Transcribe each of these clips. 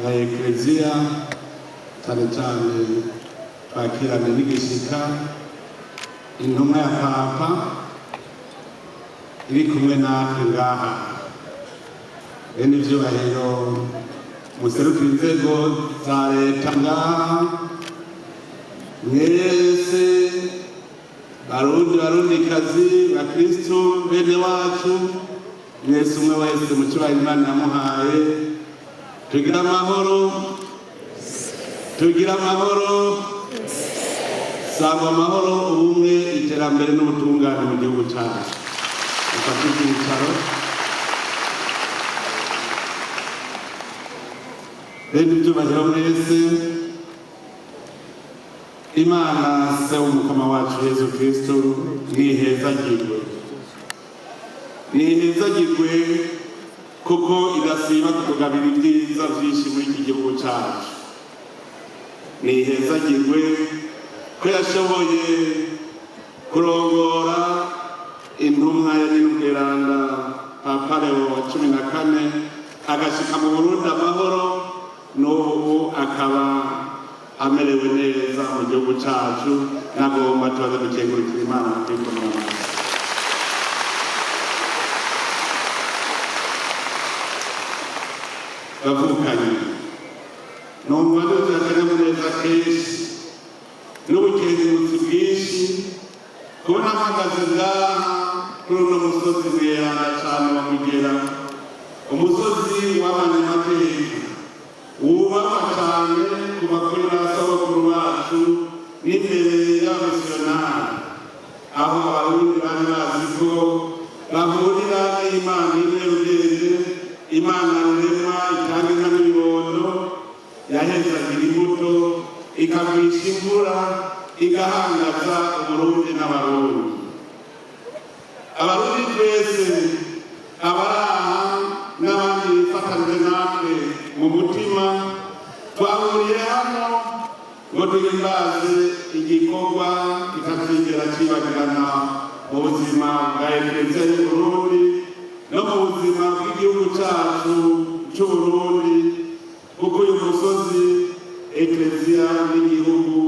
ba Ekleziya, cyane cyane twakirane n'igishika intumwa ya Papa iri kumwe natwe ngaha, bene ivyubahiro muserukira inzego za leta ngaha mwese, Barundi, Barundikazi, Bakristu bene wacu mwese, umwe wese mu cyubahiro Imana yamuhaye, tugira amahoro, tugira amahoro, sangwa amahoro, ubumwe, iterambere n'ubutungane mu gihugu cyacu. Dufate ibyicaro. Bene ibyubahiro mwese, Imana Se w'Umukama wacu Yezu Kristu nihezagirwe, nihezagirwe, kuko idasiba kutugabira ibyiza byinshi muri iki gihugu cyacu. Nihezagirwe ko yashoboye kurongora intumwa ya Nyirubweranda Papa Leo wa 14, agashika mu Burundi amahoro, n'ubu akaba amerewe neza mu gihugu cyacu. Nagomba tubaze gukengurukira Imana mu kwikomera amashyi. Bavukanye, numva nuzuye akanyamuneza kenshi n'ubukengurutsi bwinshi kubona mpagaze ngaha kuri uno musozi mweranda cane wa Mugera, umusozi w'abanyamateka wubahwa cane kuva kuri ba sogokuru bacu n'imbere y'abamisiyonari, aho Abarundi bari bazi ko bahurira n'Imana imwe rugende, Imana rurema itanga inka n'ibibondo, yahezagira imbuto, ikagwisha imvura, igahangaza Uburundi n'Abarundi. Abarundi twese, abari aha n'abandi bifatanije natwe mu mutima, twahuriye hano ngo duhimbaze igikorwa kitazigera cibagirana mu buzima bwa Ekleziya y'Uburundi no mu buzima bw'igihugu cyacu c'Uburundi, kuko uyu musozi Ekleziya n'igihugu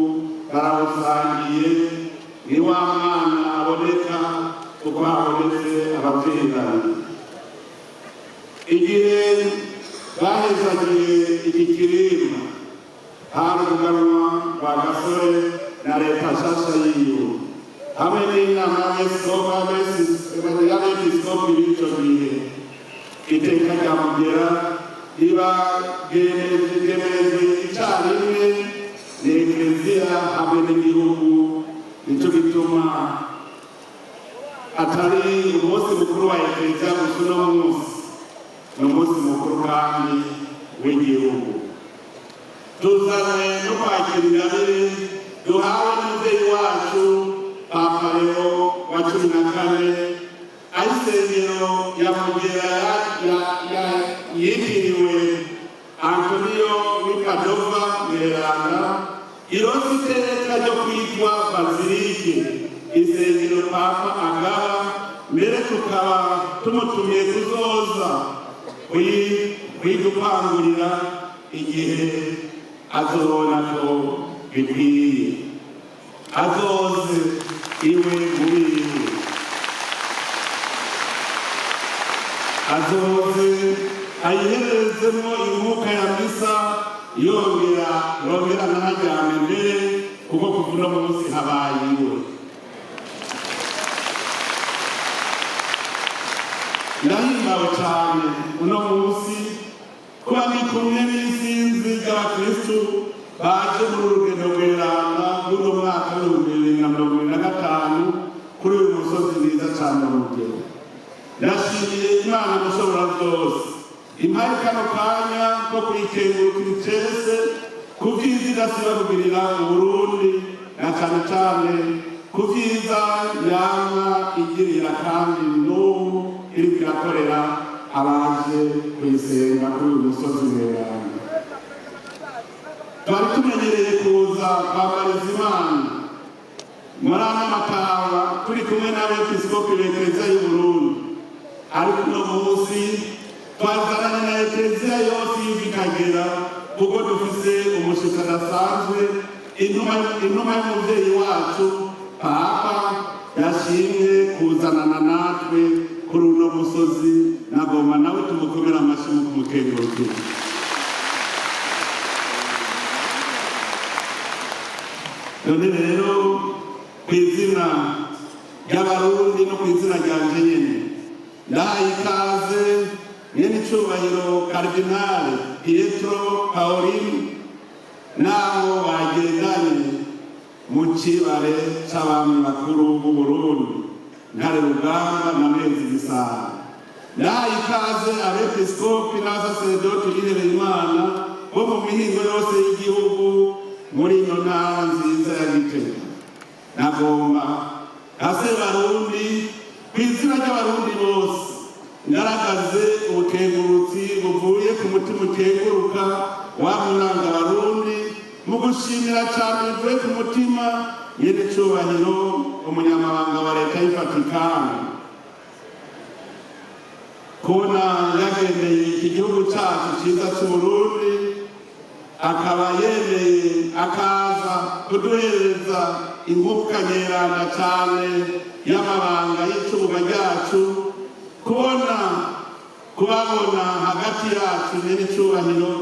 barawusangiye. Ni wa mwana aboneka kuko habonetse abavyeyi babiri. Igihe bahezagiye iki kirimba, hari umuganwa wa Gasore na leta nshasha yiwe hamwe n'inama y'abepiskopi b'ico gihe. Iteka rya Mugera riba ryemerejwe icarimwe ni Ekleziya hamwe n'igihugu. Nico gituma atari umunsi mukuru wa Ekleziya gusa, uno munsi ni umunsi mukuru kandi w'igihugu. Tuzanywe no kwakira ingabire duhawe n'umubyeyi wacu Papa Leo wa 14, aho isengero ya Mugera yitiriwe Antonio w'i Padova Mweranda ironse iteka ryo kwitwa bazilike, isengero Papa agaba. Mbere tukaba tumutumiye kuzoza kuyidupangurira igihe azobona ko bikwiye, azoze iwe muri iwe, azoze ayiherezemo imwuka ya misa, yongera yongera nahajyane mbere, kuko kuva uno munsi habaye iwe. Ndahimbawe cyane uno munsi kuba ndi kumwe n'isinzi ry'abakristu baje muri uru rugendo rweranda rw'uno mwaka w'2025 kuri uyu musozi mwiza cyane wa Rugero. Ndashimiye Imana Mushobora byose impaye kano kanya ko kuyikengurukira icese ku byiza idasiba kugirira Uburundi, na cyane cyane ku byiza yama igirira kandi n'ubu iriko irakorera abaje kuyisenga kuri uyu musozi mweranda. Twari tumenyereye kuza kwambariza Imana muri ano mataba turi kumwe n'abepiskopi b'Ekleziya y'Uburundi, ariko uno munsi Twazananye na Ekleziya yose y'ikagera, kuko dufise umushitsi adasanzwe, intumwa y'umuvyeyi wacu Papa yashimye kuzanana natwe kuri uno musozi. Nagomba nawe tumukomera amashyi mu kumukengurukira. None rero, ku izina ry'Abarundi no ku izina ryanje nyene, ndahaye ikaze mwene icubahiro Karidinale Pietro Parolin n'abo bagendanye mu cibare c'abami bakuru b'u Burundi, Ntare Rugamba na Mwezi Gisabo. Ndahaye ikaze abepiskopi n'abasaseredoti bihebeye Imana bo mu mihingo yose y'igihugu muri ino ntara nziza ya Gitega. Nagomba ase Barundi, ku izina ry'Abarundi bose, ngaragaze ubukengurutsi buvuye ku mutima ukenguruka wamuranga Abarundi mu gushimira cyane bivuye ku mutima nyene icubahiro umunyamabanga wa leta y'Ivatikani kubona yagendeye iki gihugu cyacu cyiza cy'Uburundi, akaba yemeye akaza kuduhereza ingufu nyeranda cyane y'amabanga y'icubuga ryacu. Kubona kubabona hagati yacu n'icyubahiro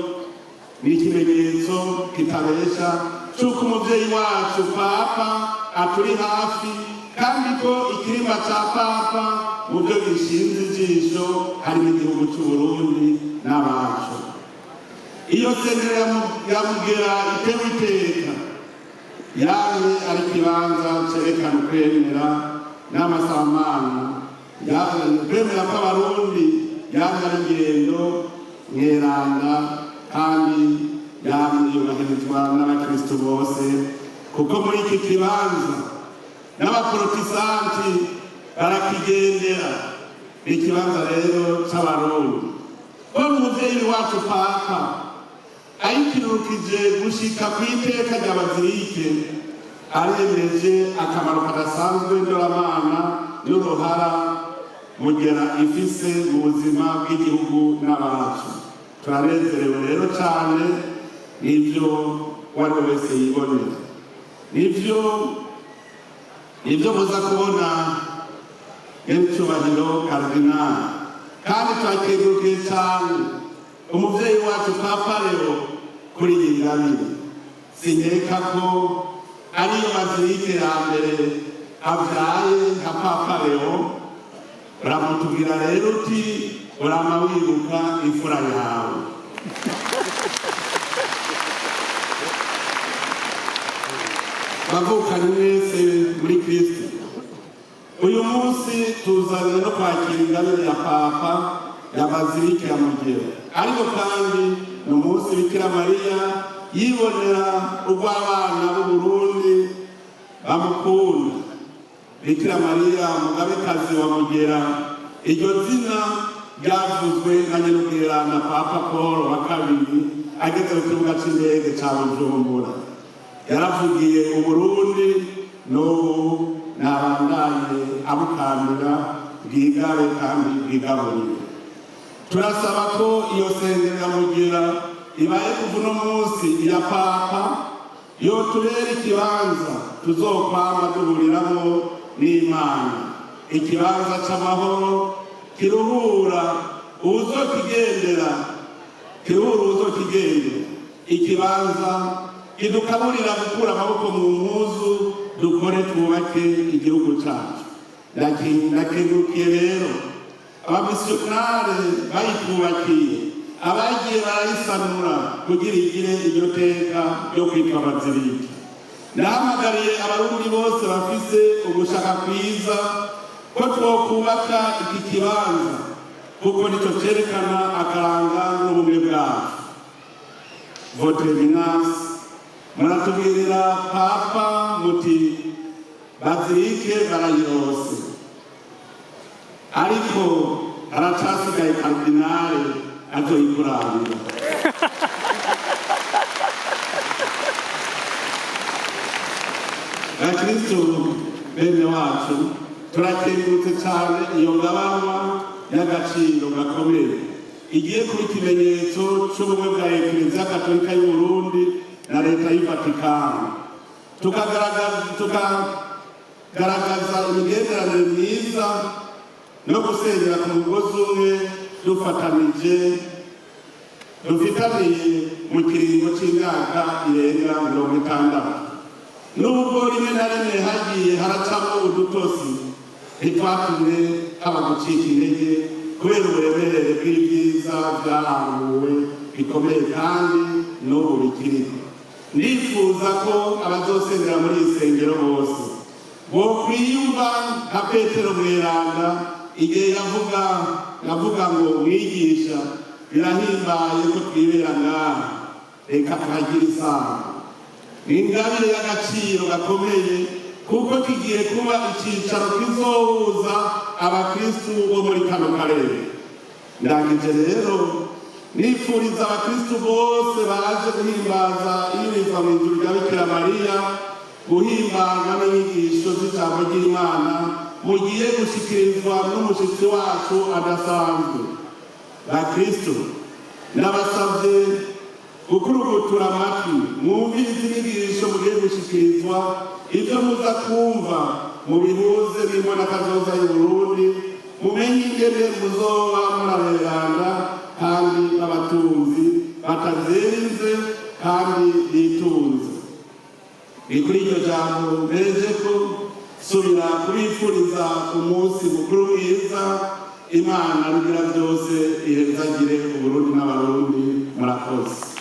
ni ikimenyetso kitabesha cy'uko umubyeyi wacu Papa aturi hafi, kandi ko ikirimba cya Papa mu byo gishinze ijisho harimo igihugu cy'Uburundi n'abacu. Iyo sengero ya Mugera itewe iteka, yamye ari ikibanza cyerekana ukwemera n'amasamana, ukwemera kw'Abarundi. Yamye ari ingendo mweranda kandi yamye yubahirizwa n'abakristu bose, kuko muri iki kibanza n'abaprotestanti barakigendera. Ni ikibanza rero c'Abarundi. Ko umuvyeyi wacu Papa ayikirukije gushika ku iteka rya bazilike, aremeje akamaro kadasanzwe ndoramana n'uruhara Mugera ifise mu buzima bw'igihugu n'abacu. Turanezerewe rero cyane n'ibyo uwo ari we wese yibonera, nibyo muza kubona nyiricyubahiro Karidinali. Kandi turakengurukiye cyane umubyeyi wacu Papa Leo kuri iyi ngabire. Sinkeka ko ariyo bazilike ya mbere abyaye nka Papa Leo. Uramutubwira rero uti urama wibuka imfura yawe. Bavukanye mwese muri Kristo, uyu munsi tuzanye no kwakira ingabire ya Papa ya bazilike ya Mugera, ariko kandi ni umunsi Bikira Mariya yibonera urw'abana b'Uburundi bamukunda. Bikira Mariya Mugabekazi wa Mugera, iryo zina ryavuzwe na nyirubwirana Papa Paul wa Kabiri ageze ku kibuga c'indege ca Bujumbura. Yaravugiye Uburundi, n'ubu nabandanye abukambira bwigabe kandi bwigaburire. Turasaba ko iyo sengero ya Mugera ibaye kuva uno munsi iya Papa, yotubera ikibanza tuzokwama duhuriramo n'Imana, ikibanza c'amahoro kiruhura uwuzokigendera, kiruhura uwuzokigendera, ikibanza kidukaburira gukura amaboko mu mpuzu, dukore twubake igihugu cyacu. Ndakengurukiye rero abamisiyonari bayitubakiye, abagiye barayisanura kugira igire iryo teka ryo kwitwa bazilike. Ndahamagariye Abarundi bose bafise ugushaka kwiza ko twokubaka iki kibanza, kuko nicyo cyerekana akaranga n'ubumwe bwacu. Votre Eminence, muratubwirira Papa muti bazilike barayirose, ariko haracasigaye karidinale azoyikurabira. Bakristo bene wacu, turakengurutse cyane iyo ngabanwa y'agaciro gakomeye. igiye kuba ikimenyetso c'ubumwe bwa Ekleziya Katolika y'Uburundi na Leta y'Ivatikani, tukagaragaza imigenderanire myiza no gusengera ku mugozi umwe dufatanije, dufitaniye mu kiringo c'imyaka irenga 60. Nubwo rimwe na rimwe hagiye haracamo udutosi, ntitwatumye haba gucika intege kubera uburemere bw'ibyiza byaranguwe bikomeye kandi n'ubu bikiriho. Ndifuza ko abazosengera muri iyi sengero bose bokwiyumva nka Petero Mweranda igihe yavuga ngo: "Mwigisha, birahimbaye ko twibera ngaha, reka tuhagira isano." Ni ingabire y'agaciro gakomeye kuko kigiye kuba icicaro kizohuza abakristu bo muri kano karere. Ndangije rero nifuriza abakristu bose baje guhimbaza iyurizwa mu ijuru rya Bikira Mariya guhimbazwa n'inyigisho z'ijambo ry'Imana mugiye gushikirizwa n'umushitsi wacu adasanzwe. Bakristu, ndabasabye gukurugutura amatwi mwumvirize inyigisho mugiye gushikirizwa. Ibyo muza kumva mubihuze n'imbonakazoza y'Uburundi, mumenye ingene muzoba muraberanda kandi b'abatunzi batazinze kandi bitunze. Ni kuri iryo jambo mbeje ko subira kubifuriza umunsi mukuru mwiza. Imana Rugira byose ihezagire Uburundi n'Abarundi. Murakoze.